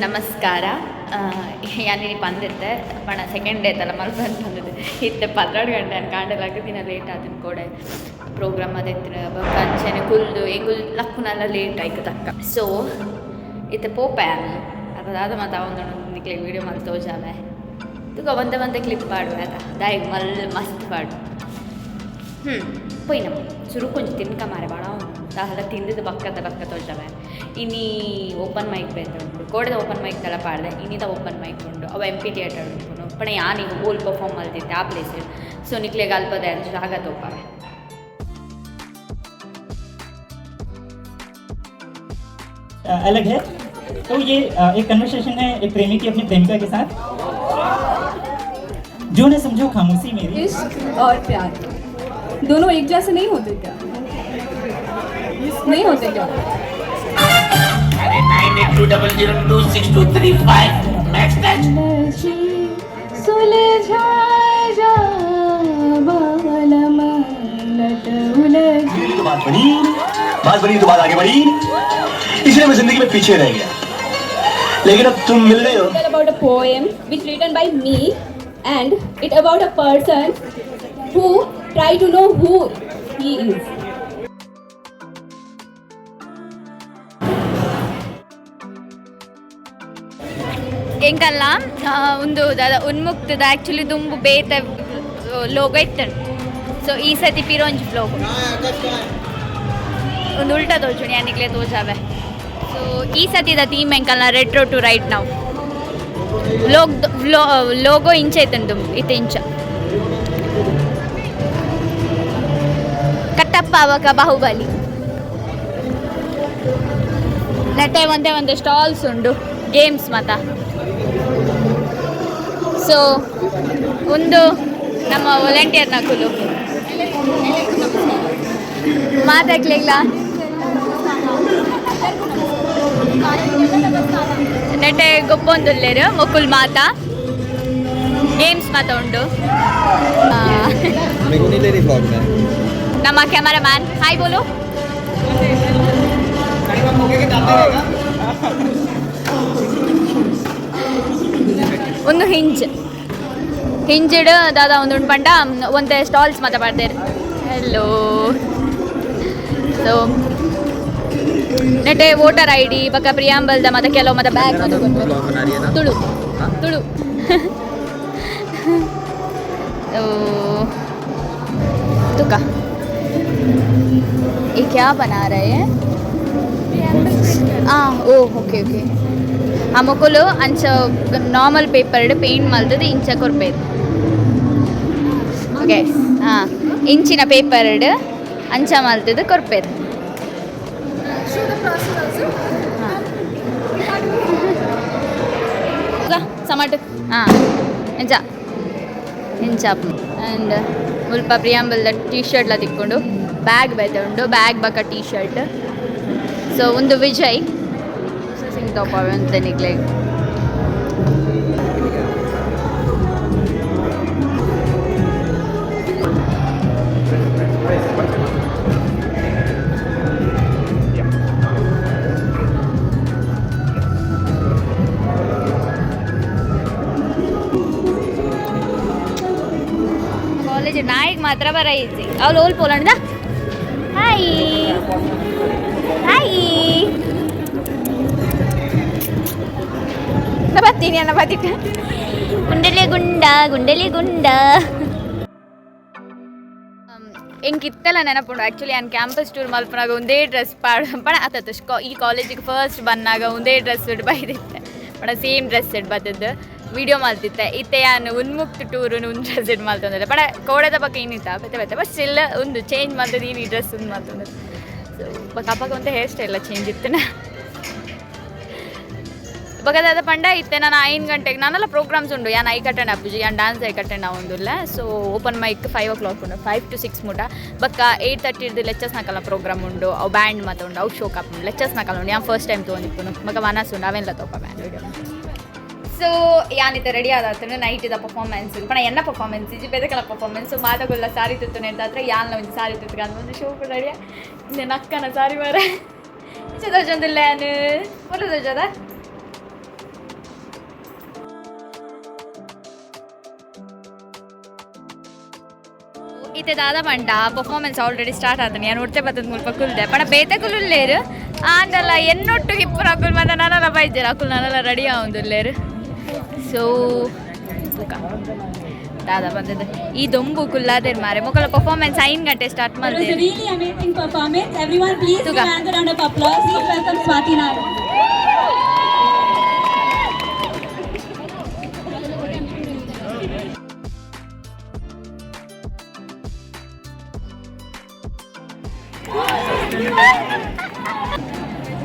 ನಮಸ್ಕಾರ. ಯಾನಿನಿ ಪಂದಿತ್ತೆ ಪಣ second day ತಲ ಮಲ್ಪಂದು ಪಂದಿದ್ದೆ. ಇತ್ತೆ 12 ಗಂಟೆ ಅನ್ ಕಾಂಡಲಾಗ ದಿನ ಲೇಟ್ ಆದಿನ ಕೋಡೆ ಪ್ರೋಗ್ರಾಮ್ ಅದಿತ್ತಿನ ಬೊಕ್ಕ ಅಂಚೆನೆ ಕುಲ್ದು ಎಂಗುಲ್ ಲಕ್ಕುನಲ್ಲ ಲೇಟ್ ಆಯ್ತು ತಕ್ಕ. ಸೊ ಇತ್ತೆ ಪೋಪೆ ಅನ್ ಅದಾದ ಮಾತ ಒಂದು ನಿಕ್ಲೆ ವೀಡಿಯೋ ಮಲ್ತ್ ತೋಜಾವೆ ತುಕ ಒಂತೆ ಒಂತೆ ಕ್ಲಿಪ್ ಪಾಡುವೆ ಆತ ದಾಯೆಗ್ ಮಲ್ ಮಸ್ತ್ ಪಾಡು. ಪೋಯಿನ ಸುರುಕೊಂಜಿ ತಿನ್ಕ ಮಾರೆ ಬಾಳ ದಾಲ ತಿಂದಿದ್ದು ಬಕ್ಕದ ಬಕ್ಕ ತೋಜಾವೆ. ಇನಿ ಓಪನ್ ಮೈಕ್ ಬೇತೆ ಉಂಡು, ಕೋಡೆದ ಓಪನ್ ಮೈಕ್ ತಲ ಪಾಡ್ದೆ, ಇನಿದ ಓಪನ್ ಮೈಕ್ ಉಂಡು. ಅವು ಎಂ ಪಿ ಥಿಯೇಟರ್ ಉಂಡು ಪಣ ಯಾನ್ ಈಗ ಓಲ್ ಪರ್ಫಾರ್ಮ್ ಮಲ್ತಿತ್ತೆ ಆ ಪ್ಲೇಸ್. ಸೊ ನಿಕ್ಲೆಗ್ ಅಲ್ಪದ ಜಾಗ ತೋಪಾವೆ. अलग है तो ये एक कन्वर्सेशन है एक प्रेमी की अपनी प्रेमिका के साथ। जो न समझो खामोशी मेरी। इश्क और प्यार दोनों एक जैसे नहीं होते क्या? नहीं होते क्या? अरे 9820026235 मैक्स टच। मेरी तो बात बनी, बात बनी तो बात आगे बढ़ी, इसलिए मैं जिंदगी में पीछे रह गया, लेकिन अब तुम मिल गए हो। Tell about a poem which written by me and it about a person who try to know who he is. ಎಂಕಲ್ಲ ಒಂದು ದಾದ ಉನ್ಮುಕ್ತದ ಆ್ಯಕ್ಚುಲಿ ದುಂಬು ಬೇತ ಲೋಗೋ ಇತ್ತಂಡು. ಸೊ ಈ ಸತಿ ಪಿರೋಂಜ್ ಲೋಗೋ ಒಂದು ಉಲ್ಟಾ ತೋಜುಣಿ ಯಾನಿಗ್ಲೆ ತೋಜಾವೆ. ಸೊ ಈ ಸತಿದ ಥೀಮ್ ಎಂಕಲ್ನ ರೆಟ್ರೋ ಟು ರೈಟ್ ನಾವು ಲೋಗ್ ಲೋಗೋ ಇಂಚ ಇತ್ತಂಡು ದುಂಬು ಇತ್ತೆ ಇಂಚ. ಕಟ್ಟಪ್ಪ ಅವಕ ಬಾಹುಬಲಿ ನೆಟ್ಟೆ ಒಂದೇ ಒಂದೇ ಸ್ಟಾಲ್ಸ್ ಉಂಡು ಗೇಮ್ಸ್ ಮಾತ. ಸೊ ಒಂದು ನಮ್ಮ ವಾಲಂಟಿಯರ್ ನಕುಲು ಮಾತಾಡ್ಲಿಲ್ಲ. ನೆಟ್ಟೆ ಗೊಪ್ಪೊಂದುಲ್ಲೇರು ಮೊಕುಲ್ ಮಾತಾ ಗೇಮ್ಸ್ ಮಾತ ಉಂಡು. मेरे को नहीं ले रही ब्लॉग में। ನಮ್ಮ ಕ್ಯಾಮರಾಮ್ಯಾನ್ ಹಾಯ್ ಬೋಲು. ಒಂದು ಹಿಂಜ್ ಹಿಂಜ್ಡ್ ದಾದ ಒಂದು ಉಂಡು ಪಂಡ ಒಂತೆ ಸ್ಟಾಲ್ಸ್ ಮಾತ ಪಾಡ್ದೇರ್. ಹಲೋ. ಸೊ ನೆಟೆ ವೋಟರ್ I D ಬೊಕ ಪ್ರಿಯಾಂಬಲ್ದ ಮತ ಕೆಲವು ಮತ ಬ್ಯಾಗ್ ಮತ ಕೊರ್ಪೆರ್. ब्लॉग बना रही है ना? ತುಳು ತುಳು. तो तुका ये क्या बना रहे हैं? ಓ ಓಕೆ ಓಕೆ. ಆ ಮೊಕುಲು ಅಂಚ ನಾರ್ಮಲ್ ಪೇಪರ್ ಪೇಂಟ್ ಮಲ್ತದ ಇಂಚ ಕೊರ್ಪೇರು. ಓಕೆ, ಹಾಂ, ಇಂಚಿನ ಪೇಪರ್ ಅಂಚ ಮಲ್ತದ ಕೊರ್ಪೇರು. ಸಮಟ್ ಹಾಂ ಎಂಚ ಇಂಚ. ಆ್ಯಂಡ್ ಮುಲ್ಪ ಪ್ರಿಯಾಂಬಲ್ದ ಟೀ ಶರ್ಟ್ಲ ತಿಕ್ಕೊಂಡು ಬ್ಯಾಗ್ ಬೇತೆ ಉಂಡು, ಬ್ಯಾಗ್ ಬಕ ಟೀ ಶರ್ಟ್. ಸೊ ಒಂದು ವಿಜಯ್ ಸಿಂಗ್ ತೋಪಾವೆ ಅಂತ ನಿಕ್ಲೆಗ್. ಕಾಲೇಜ್ ನಾಯಿಗೆ ಮಾತ್ರ ಬರ ಈಸಿ. ಅವಳು ಓಲ್ ಪೋಲಂಡ. ಹಾಯ್ ಹಾಯ್ ಬರ್ತೀನಿ ಅನ್ನ ಬತ್ತಿಟ್ಟ. ಗುಂಡಲಿ ಗುಂಡ ಗುಂಡಲಿ ಗುಂಡ. ಎಂಕ್ ಇತ್ತೆಲ್ಲ ನೆನಪುಂಡು. ಆ್ಯಕ್ಚುಲಿ ನಾನು ಕ್ಯಾಂಪಸ್ ಟೂರ್ ಮಲ್ಪನಾಗ ಒಂದೇ ಡ್ರೆಸ್ ಪಾಡ್ ಪಣ ಆತತ್ತು. ಈ ಕಾಲೇಜಿಗೆ ಫಸ್ಟ್ ಬಂದಾಗ ಒಂದೇ ಡ್ರೆಸ್ ಇಡ್ ಬೈದಿತ್ತೆ ಪಣ ಸೇಮ್ ಡ್ರೆಸ್ ಇಡ್ ಬತ್ತದ್ದು ವಿಡಿಯೋ ಮಲ್ತಿತ್ತೆ. ಇತ್ತೆ ಯಾನ್ ಉನ್ಮುಕ್ತ ಟೂರ್ ಒಂದು ಡ್ರೆಸ್ ಇಡ್ ಮಲ್ತೊಂದಿಲ್ಲ ಪಣ ಕೋಡೆದ ಪಕ್ಕ ಇನ್ನಿತ್ತ ಬೇತೆ ಬೇತೆ ಬಟ್ ಸ್ಟಿಲ್ ಒಂದು ಚೇಂಜ್ ಮಲ್ತದ್ದು ಈ ಡ್ರೆಸ್ ಒಂದು ಮಲ್ತೊಂದು. ಸೊ ಬೊಕ ಅಪಗ ಒಂತೆ ಹೇರ್ ಸ್ಟೈಲ್ ಚೇಂಜ್ ಇತ್ತನ. ಬೊಕ ಪಂಡ ಇತ್ತೆ ನಾನು 5 ಗಂಟೆಗೆ ನಾನೆಲ್ಲ ಪ್ರೋಗ್ರಾಮ್ಸ್ ಉಂಡು. ಯಾನ್ ಐಕ್ ಅಟೆಂಡ್ ಆಪುಜಿ, ಯಾನ್ ಡಾನ್ಸ್ ಐಕ್ ಅಟೆಂಡ್ ಆವೊಂದುಲ್ಲ. ಸೊ ಓಪನ್ ಮೈಕ್ 5 ಓ ಕ್ಲಾಕ್ ಉಂಡು, 5 ಟು 6 ಮುಟ. ಬೊಕ್ಕ 8:30 ಲೆಕ್ಚರ್ಸ್ ನಕಲ್ನ ಪ್ರೋಗ್ರಾಮ್ ಉಂಡು. ಅವು ಬ್ಯಾಂಡ್ ಮಾತ ಉಂಡು, ಅವು ಶೋಕ್ ಆಪುಂಡು. ಲೆಕ್ಚರ್ಸ್ ನಕಲ್ ಉಂಡು, ಯಾನ್ ಫಸ್ಟ್ ಟೈಮ್ ತೋಂದಿಪ್ಪುನು. ಬೊಕ ವನಸ್ ಉಂಡು, ಅವೆಲ್ಲ ತೋಪ ಬ್ಯಾಂಡ್ ವಿಡಿಯೋ. ಸೊ ಯಾನಿತ್ತೆ ರೆಡಿ ಆದಾತನು ನೈಟ್ ಇದ ಪರ್ಫಾರ್ಮೆನ್ಸ್ ಪಣ ಎನ್ನ ಪರ್ಫಾರ್ಮೆನ್ಸ್ ಇಜ್ಜಿ, ಬೇತೆಕಲ ಪರ್ಫಾರ್ಮೆನ್ಸ್. ಮಾತಗುಲ್ಲ ಸಾರಿ ತುತ್ತು ನೆಂತಾತ್ರ ಯಾನ್ಲ ಒಂಜಿ ಸಾರಿ ತುತ್ತು ಒಂದು ಶೋ ರೆಡಿ. ಇಂದೆ ನಕ್ಕನ ಸಾರಿ ಮಾರ ಇಂಚ ತೋಜೊಂದುಲ್ಲ ಯಾನ್ ಪೊರ್ಲು ತೋಜದ. ಇತ್ತೆ ದಾದ ಪಂಡ ಪರ್ಫಾರ್ಮೆನ್ಸ್ ಆಲ್ರೆಡಿ ಸ್ಟಾರ್ಟ್ ಆತನೆ. ಯಾನ್ ಉಡ್ತೆ ಬತ್ತದ ಮುಲ್ಪ ಕುಲ್ದೆ ಪಂಡ ಬೇತೆ ಕುಲ್ಲುಲ್ಲೇರು ಆಂಡಲ ಎನ್ನೊಟ್ಟು ಹಿಪ್ಪುನ ಅಕುಲು ಮಾತ ನನಲ ಬೈಜೆರ್. ಅಕುಲು ನನಲ ರೆಡಿ ಆವೊಂದುಲ್ಲೇರು. ಸೊ ತೂಕ ದಾದ ಬಂದದ ಈ ದೊಂಬು ಕುಲ್ಲಾದೇರ್ ಮಾರೆ. ಮೊಕಲ ಪರ್ಫಾರ್ಮೆನ್ಸ್ 5 ಗಂಟೆ start It was a ಮಲ್ದೇರ್. Really amazing performance. Everyone, please give Tuga. a round of applause. Please welcome Swati Nair.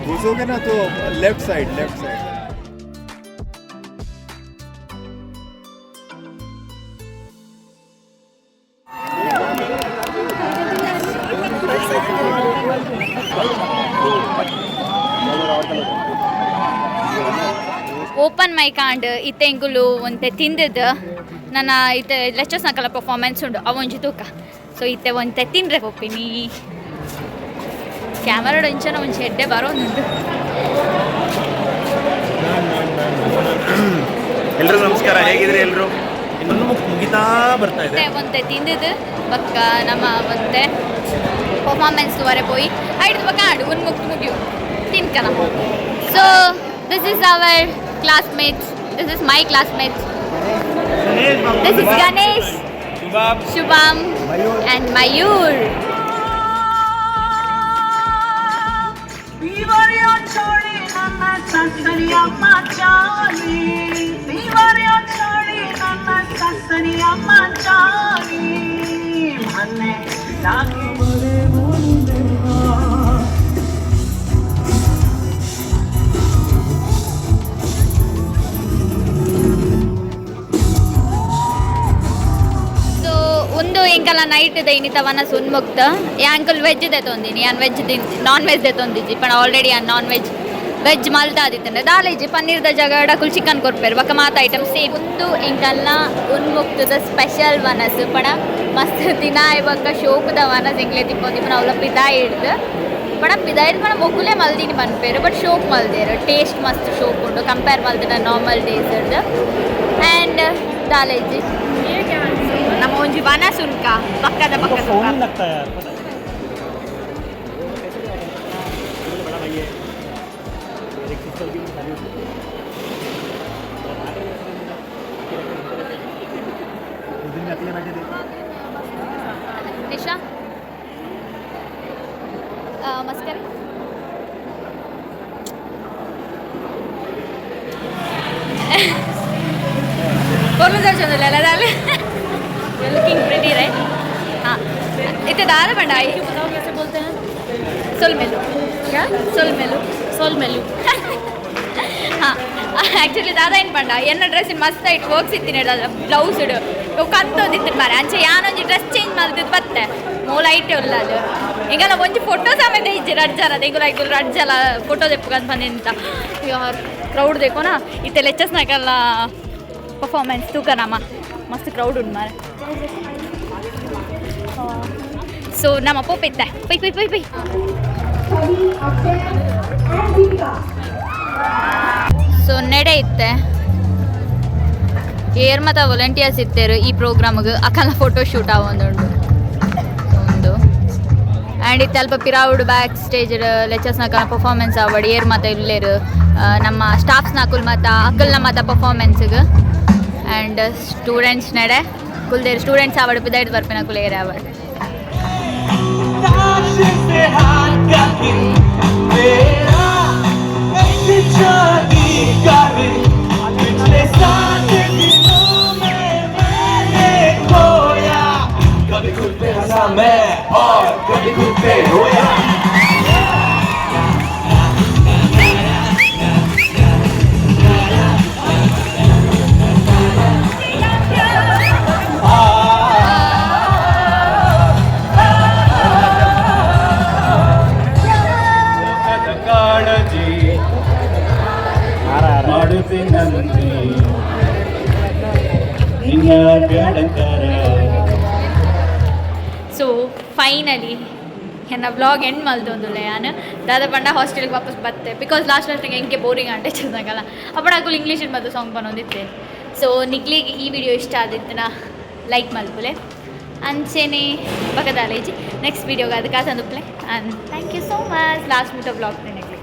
घुसोगे ना तो left side, left side. Open mic and ಇತ್ತೆ ಎಂಕುಲು ಒಂತೆ ತಿಂದಿದ್ದು. ನನ್ನ ಇತ್ತೆ ಲೆಕ್ಚರ್ಸ್ ನಕಲ ಪರ್ಫಾರ್ಮೆನ್ಸ್ ಉಂಡು, ಅವೊಂಜಿ ತೂಕ. ಸೊ ಇತ್ತೆ ಒಂತೆ ತಿನ್ರೆ ಪೋಪಿನಿ. ಕ್ಯಾಮರಾಡ್ ಒಂಚನ ಒಂಜಿ ಎಡ್ಡೆ ಬರೋದುಂಡು. ಎಲ್ರಿಗೂ ನಮಸ್ಕಾರ. ಹೇಗಿದ್ರಿ ಎಲ್ರು? ಇನ್ನೊಂದು ಮುಗಿತಾ ಬರ್ತಾ ಇದೆ. ಇತ್ತೆ ಒಂತೆ ತಿಂದಿದ್ದು ಬಕ್ಕ ನಮ್ಮ ಒಂತೆ ಪರ್ಫಾರ್ಮೆನ್ಸ್ ವರೆ ಪೋಯಿ ಐಡ್ದು ಬಕ್ಕ ಆಡು ಒಂದು ಮುಗಿಯು ತಿನ್ಕನ. So this is our classmates. This is my classmates. This is Ganesh, Shubham and Mayur. So ಒಂದು ಎಂಕಲ ನೈಟ್ ದ ಇನ್ನಿತ ವನಸ್ ಉನ್ಮುಕ್ತ. ಯಾಂಕಲ್ ವೆಜ್ ದೆ ತೊಂದಿನಿ. ಯಾನ್ ವೆಜ್ ತಿನ್ ನಾನ್ ವೆಜ್ ದೆ ತೊಂದಿಜ್ಜಿ ಪಂಡ ಆಲ್ರೆಡಿ ಯಾನ್ ನಾನ್ ವೆಜ್ ವೆಜ್ ಮಲ್ತಾದಿತ್ತಂಡೆ. ದಾಲೇಜಿ ಪನ್ನೀರ್ದ ಜಗಡ ಅಕುಲು ಚಿಕನ್ ಕೊರ್ಪೆರ್. ಬೊಕ್ಕ ಮಾತ ಐಟಮ್ ಸೇಮ್. ಉಂದು ಎಂಕಲ್ನ ಉನ್ಮುಕ್ತದ ಸ್ಪೆಷಲ್ ವನಸ್ ಪಂಡ ಮಸ್ತ್ ದಿನ ಬೊಕ್ಕ ಶೋಕುದ ವನಸ್ ಎಂಕ್ಲೆ ತಿಕ್ಕೊಂದಿಪ್ಪುನ. ಅವ್ಲ ಪಿದಾಯಿ ಹಿಡ್ದು ಪಂಡ ಪಿದಾಯಿಡ್ ಪಂಡ ಮೊಕುಲೇ ಮಲ್ದಿನಿ ಪನ್ಪೆರ್, ಬಟ್ ಶೋಕ್ ಮಲ್ದೆರ್. ಟೇಸ್ಟ್ ಮಸ್ತ್ ಶೋಕ್ ಉಂಡು ಕಂಪೇರ್ ಮಲ್ದಿನ ನಾರ್ಮಲ್ ಡೇಸ್ ಹಿಡ್ದು. ಆ್ಯಂಡ್ ದಾಲೇಜಿ ನಮ್ಮ ಒಂಜಿ ವನಸ್ ಉನ್ಕ ಪಕ್ಕದ ಪಕ್ಕದ. फोन नहीं लगता यार, पता है। बड़ा भाई है, मेरे सिस्टर की शादी होती है। उस दिन भी अकेले बैठे थे। ನಿಶಾ ಮಸ್ಕರಿ. ಪೊರ್ಲು ತೋಜೊಂದುಲ್ಲ ದಾಲೆ? Looking pretty, right? ಹಾಂ, ಇತ್ತೆ ದಾದ ಪಂಡ बताओ, कैसे बोलते हैं? ಸೊಲ್ಮೆಲು. क्या? ಸೊಲ್ಮೆಲು. सोल मेलू. ಹಾಂ, ಆ್ಯಕ್ಚುಲಿ ದಾದ ಏನು ಪಂಡ ಎನ್ನ ಡ್ರೆಸ್ ಮಸ್ತ್ ಐಟ್ ವರ್ಕ್ಸ್ ಇತ್ತೀನಿ ಬ್ಲೌಸ್ ಇಡು ಕಂತೊಂದಿತ್ತು ಮಾರೆ. ಅಂಚೆ ಯಾನೊಂಜಿ ಡ್ರೆಸ್ ಚೇಂಜ್ ಮಲ್ತಿದ್ದು ಬತ್ತೆ ಮೂಲ ಐಟೆ ಉಲ್ಲ ಅದು. ಎಂಗಲ ಒಂಜಿ ಫೋಟೋ ಸಮೇತ ಇಜ್ಜಿ. ರಡ್ಡ್ ಜನ ಎಂಗುಲ ಐಕುಲು ರಡ್ಡ್ ಜನ ಫೋಟೋ ದೆಪ್ಪುಗಂತ ಬಂದಿಂತ. ಯಾರ್ ಕ್ರೌಡ್ ದೇಕೋನಾ. ಇತ್ತೆ ಲೆಚ್ಚಸ್ ನಕಲ್ಲ ಪರ್ಫಾರ್ಮೆನ್ಸ್ ತೂಕ ನಮ್ಮ. ಮಸ್ತ್ ಕ್ರೌಡ್ ಉಂಡು ಮಾರೆ. ಸೊ ನಮ್ಮ ಪೋಪಿತ್ತೆ ಪೈ ಪೈ ಪೈ ಪೈ. ಸೊ ನೆಡೆ ಇತ್ತೆ ಏರ್ ಮತ ವಾಲಂಟಿಯರ್ಸ್ ಇತ್ತೇರು ಈ ಪ್ರೋಗ್ರಾಮ್ಗೆ. ಅಕಲ್ನ ಫೋಟೋ ಶೂಟ್ ಆವೊಂದುಂಡು ಒಂದು. ಆ್ಯಂಡ್ ಇತ್ತೆ ಅಲ್ಪ ಪಿರಾವುಡು ಬ್ಯಾಕ್ ಸ್ಟೇಜ್ ಲೆಚರ್ಸ್ ನಕಲ್ನ ಪರ್ಫಾರ್ಮೆನ್ಸ್ ಆವಡ್. ಏರ್ ಮತ ಇಲ್ಲೇರು ನಮ್ಮ ಸ್ಟಾಫ್ಸ್ ನಕುಲ್ ಮತ ಅಕಲ್ನ ಮತ ಪರ್ಫಾರ್ಮೆನ್ಸ್ಗೆ. ಆ್ಯಂಡ್ ಸ್ಟೂಡೆಂಟ್ಸ್ ನೆಡೆ ಕುಲ್ದೇರು. ಸ್ಟೂಡೆಂಟ್ಸ್ ಆವಡ್ ಪಿದಾಯ್ದು ಬರ್ಪಿನ ಕುಲ್ ಏರ್ ಆವಡ್. ताश से हाथ करके मेरा एक शादी कर। पिछले 7 दिनों में मैंने खोया, कभी खुद पे हंसा मैं और कभी खुद पे रोया। ಕಾಳಜಿ ಮಾಡುತ್ತಿನಂತೆ ನಿನ್ನ ಗೆಳತರ. ಸೊ ಫೈನಲಿ ಎನ್ನ ವ್ಲಾಗ್ ಎಂಡ್ ಮಲ್ತೊಂದುಲ್ಲೆ ಯಾನ್. ದಾದ ಪಂಡ ಹಾಸ್ಟೆಲ್ಗೆ ವಾಪಸ್ ಬತ್ತೆ because last ಲಾಸ್ಟಿಗೆ ಎಂಕೆ ಬೋರಿಂಗ್ ಆಂಡೆ ಚಂದಾಗಲ್ಲ. ಅಪ್ಪಡ ಅಕುಲು ಇಂಗ್ಲೀಷ್ ಮತ್ತು ಸಾಂಗ್ ಬನ್ನೊಂದಿತ್ತೆ. ಸೊ ನಿಕ್ಲಿಗೆ ಈ ವಿಡಿಯೋ ಇಷ್ಟ ಆದಿತ್ತನ ಲೈಕ್ ಮಲ್ಪುಲೆ. ಅಂಚೆನೆ ಬಕದಾಲೇಜಿ ನೆಕ್ಸ್ಟ್ ವೀಡಿಯೋಗೆ ಅದಕ್ಕೆ ತಂದುಪ್ಲೆ. And thank you so much. Last ಮುಟ್ಟ ವ್ಲಾಗ್ ತಿನ್ನಕ್ಕೆ.